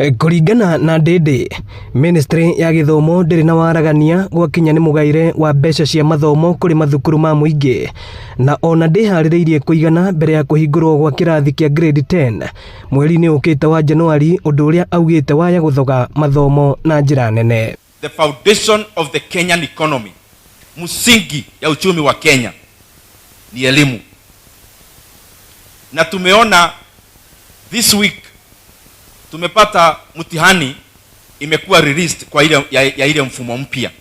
Kũringana na Ndindi, ministry ya gĩthomo ndĩrĩ na waragania gwakinya nĩ mũgaĩre wa mbeca cia mathomo kũrĩ mathukuru ma mũingĩ, na ona ndĩharĩrĩirie kũigana mbere ya kũhingũrwo gwa kĩrathi kĩa grade 10 mweri-inĩ ũkĩte wa Januari, ũndũ ũrĩa augĩte waya gũthoga mathomo na njĩra nene. The foundation of the Kenyan economy, msingi ya uchumi wa Kenya ni elimu, na tumeona this week tumepata mtihani imekuwa released kwa ile ya ile mfumo mpya.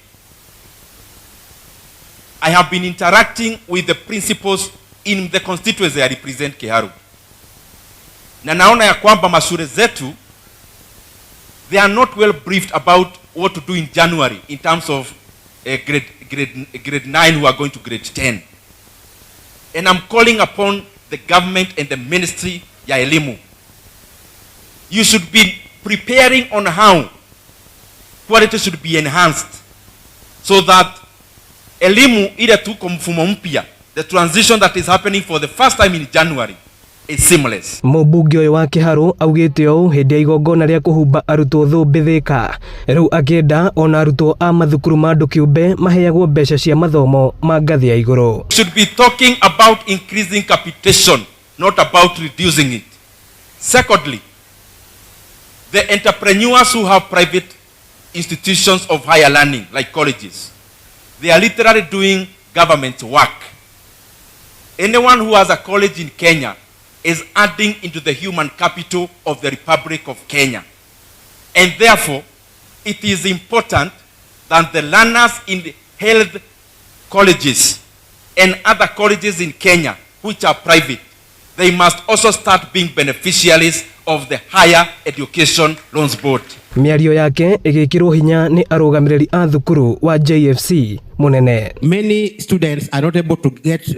I have been interacting with the principals in the constituency I represent, Kiharu, na naona ya kwamba mashule zetu, they are not well briefed about what to do in January in terms of grade 9 who are going to grade 10. And I'm calling upon the government and the ministry ya elimu. You should be preparing on how quality should be enhanced so that elimu ile tuko mfumo mpya, the transition that is happening for the first time in January, is seamless. Mũmbunge ũyũ wa Kiharu augĩte ũũ hĩndĩ ya igongona rĩa kũhumba arutwo thũmbĩ Thĩka, rĩu akĩenda ona arutwo a mathukuru ma andũ kĩũmbe maheagwo mbeca cia mathomo ma ngathĩ ya igũrũ. Should be talking about increasing capitation, not about reducing it. Secondly, the entrepreneurs who have private institutions of higher learning, like colleges, they are literally doing government work. Anyone who has a college in Kenya is adding into the human capital of the Republic of Kenya. And therefore, it is important that the learners in the health colleges and other colleges in Kenya, which are private, they must also start being beneficiaries of the Higher Education Loans Board. Mĩario yake ĩgĩkĩrwo hinya nĩ arũgamĩrĩri a thukuru wa JFC mũnene. Many students are not able to get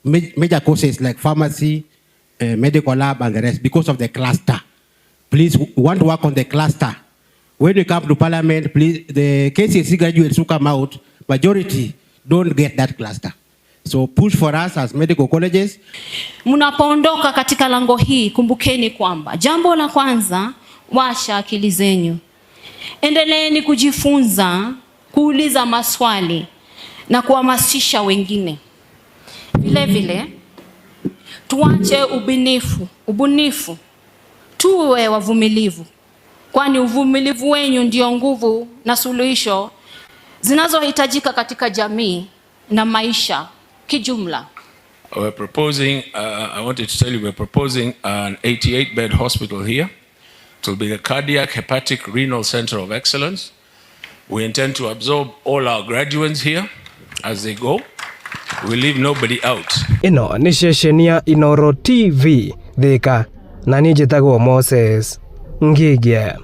major courses like pharmacy, medical lab, and the rest because of the cluster. Please, we want to work on the cluster. When you come to parliament, please, the KCSE graduates who come out, majority don't get that cluster. So push for us as medical colleges. Mnapoondoka katika lango hii, kumbukeni kwamba jambo la kwanza, washa akili zenyu, endeleeni kujifunza, kuuliza maswali na kuhamasisha wengine. Vile vile tuache ubunifu, tuwe wavumilivu, kwani uvumilivu wenyu ndio nguvu na suluhisho zinazohitajika katika jamii na maisha kijumla. We're proposing, I wanted to tell you, we're proposing an 88 bed hospital here. It will be the Cardiac Hepatic Renal Center of Excellence. We intend to absorb all our graduates here as they go. We leave nobody out. Ĩno nĩ ceceni ya Inooro TV Thĩka, na niĩ njĩtagwo Moses Ngigie.